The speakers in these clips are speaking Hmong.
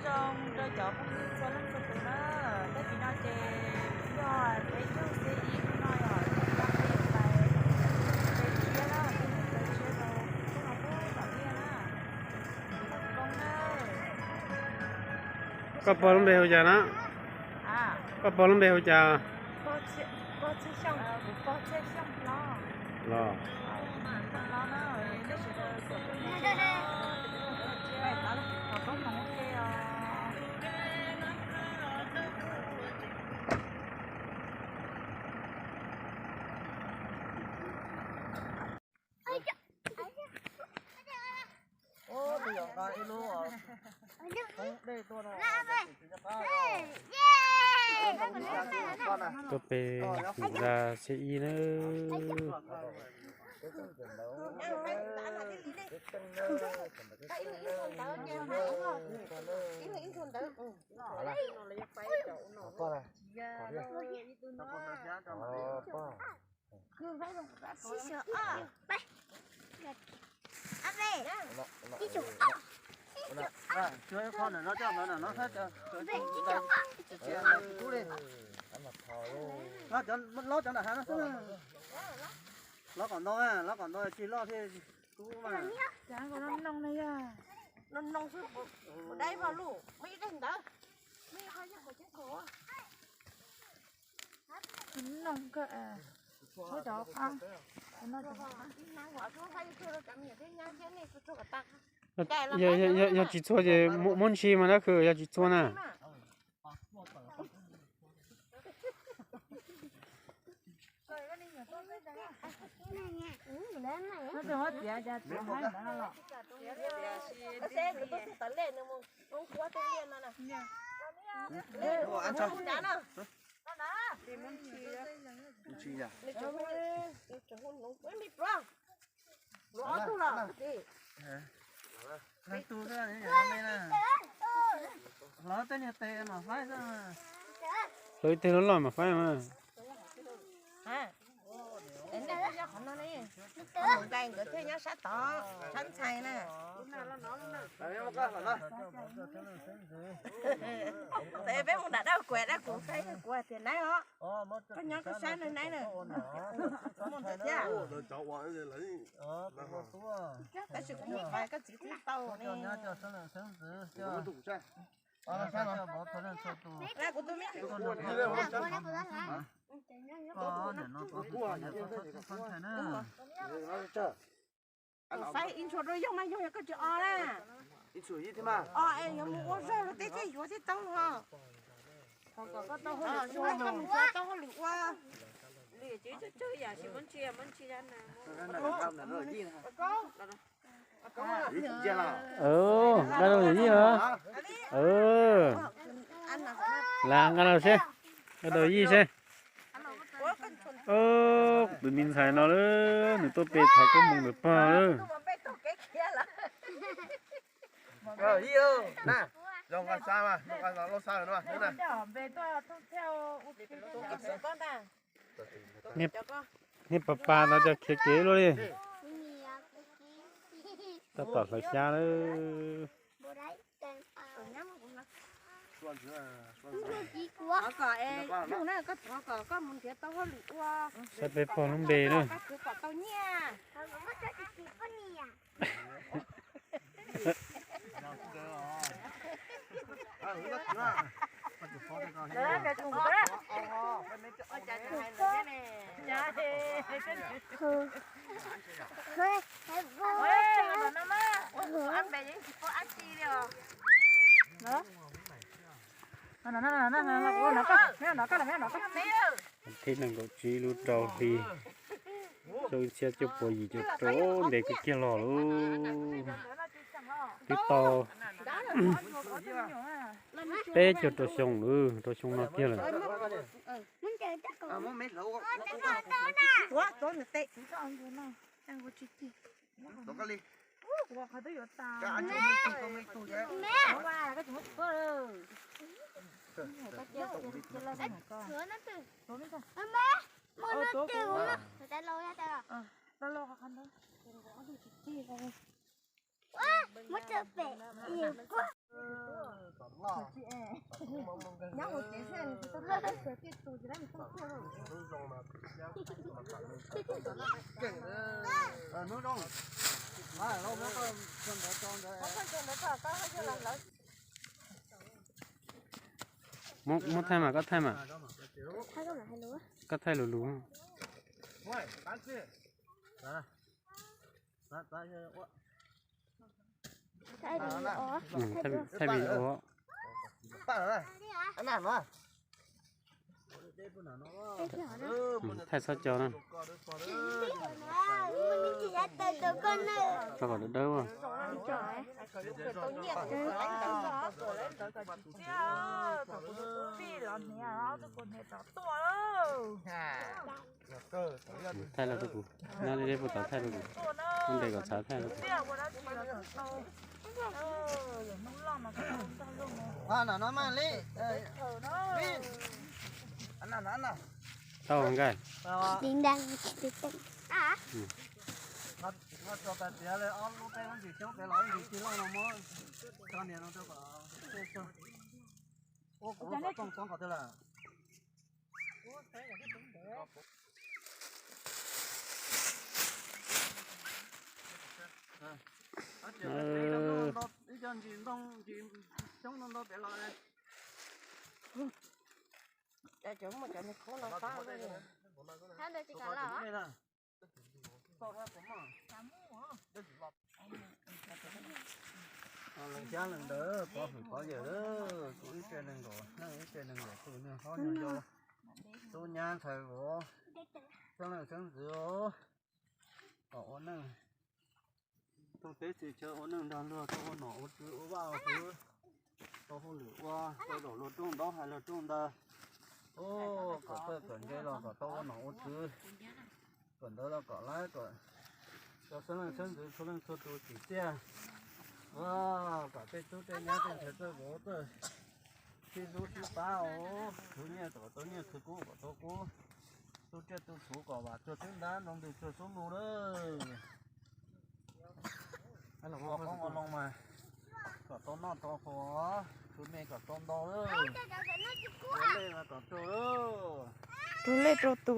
Zoo rau cov phooj ywg txhua leej txhua tus na, tag kis no ces yog peb caug C I no yog peb yuav pais peb tsiab na, peb yuav pais tsiab rau peb no pub tom liaj na. Koj pog lub npe hu cas na? Koj pog lub npe hu cas? Los. Tuaj pe nram C I na. Lov cov nram hav no xwb. Lov kom ntau, lov kom ntau tsis loj thiaj kub mas. Noo noo xwb, dai vog lub, muaj ib daim ntawd. Noo kawg, muab cov qab. Yog tsis txhua ces muab ntsis mas dab khw, yog tsis txhua na. Hlawv tej niag tes mam faib xwb. Hlawv tej loj loj mam faib mas. Nkawd thiaj nyob sab tod, sab ntxhais na. Peb mus nram dab kuv, dab kuv saib kuv tias naib os. Koj nyob koj sab no naib na. Mus ntawd thiab. Tab sis kuv mus pais koj txiv twb tau ne. Kuv tus me faib ib ntshua rau yog mas yog koj tsis o na. O es yuav mus ua zog rau tej thiaj yuav thiaj tau ho. Koj mus tau hauj lwm ua. Nqa rau yawm yij los? Lam nqa rau seb, nqa rau yij seb. Tus me ntxhais no lawm, nws tuaj pe thov koob hmoov ntawm pog lawm. Niag pas pas no cov khiav kev luaj li. Tab tom hlawv xyab lawm. Thov kom, koj thov kom koj mus nrhiav tau hauj lwm ua. Saib peb pog lub npe na. Koj khwv kom tau nyiaj. Thib nees nkaum tsib lub rau hli, xyoo ib txhiab cuaj puas yim caum rau, ntev kawg kiag los lawm. Twb tau peb caug rau xyoo lawm, rau xyoo no kiag lawm. Muab thaij mas, koj thaij mas. Koj thaij lus lus. Thaij video. Thaij txhob co na. Rau kom dawb dawb. Thaij los rau kuv, nyob deb deb puag tod thaij rau kuv, ua nres kom txhav thaij rau kuv. Tau nqaij. Leej xyab leej ntawv pov hwm pov yawm, kuv ib tse neeg nkaum, neej ib tse neeg nkaum, kuv niag hlob nyuag yau, tub nyab ntxhais vauv, xeeb leej xeeb ntxwv, kom ua neej, tau teb txhia chaw ua neej nrog luag, tau ua nom ua tswv ua vaj ua tsev, tau hauj lwm ua, tau zaum luag rooj ntaub hais luag rooj ntawv, kom txawj kom ntse los kom tau ua nom ua tswv, kom ntawd los kom laib kom tau xeeb leej xeeb ntxwv txhua leej txhua tus tsim txiaj, kom tej tub tej nyab tej ntxhais tej vauv txawj sib hlub sib pab os, khwv nyiaj kom tau nyiaj, khwv kub kom tau kub, tu tsiaj tu txhuv kom vam tsuag xwb ntab, nroo ntws tsuag xub npus lawm. Ua qoob ua loo mas kom tau noj tau haus, khwv me kom tau ntau lawm, ua lej mas kom raug lawm. Raug lej raug tus.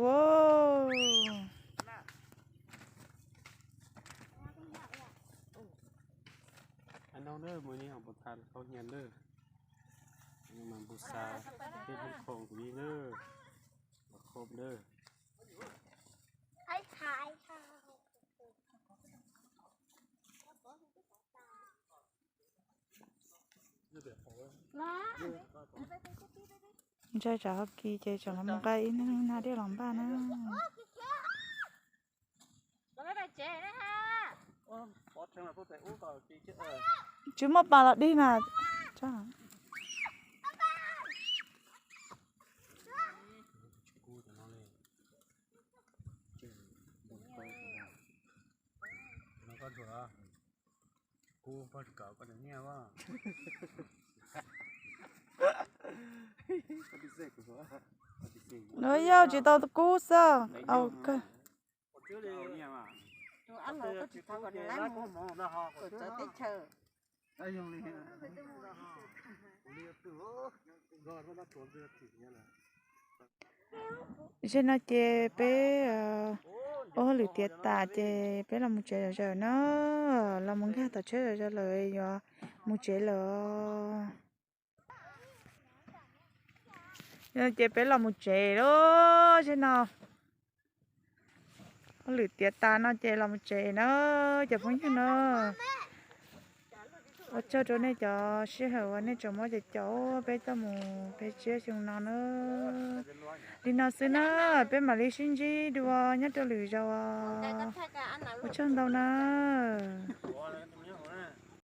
Npau tha tau nyiaj lawm, mas npau xa tej hlub khoo kuv li lawm, khoo lawm. Ntshai tsam ho kis ces tsam los mus nqa ib nab dej los npaj na. Tsis muaj pas los dig na. Nws yog tsis tau kub xwb. Zaum no ces peb ua hauj lwm tiav tas ces peb los mus tsev zom zaws na, los mus nkag tom tsheb zom zaws lawm yuav mus tsev lawm. Ces peb los mus tsev lawm, zaum no hauj lwm tiav tas no ces los mus tsev na, cov phooj ywg na. Ua tsaug rau nej cov sij hawm uas nej tseem muab cov caum peb tuaj mus peb tsiab xyoo no na. Li no xwb na, peb mam li sib ntsib dua nyob rau lwm zaus. Ua tsaug ntau na.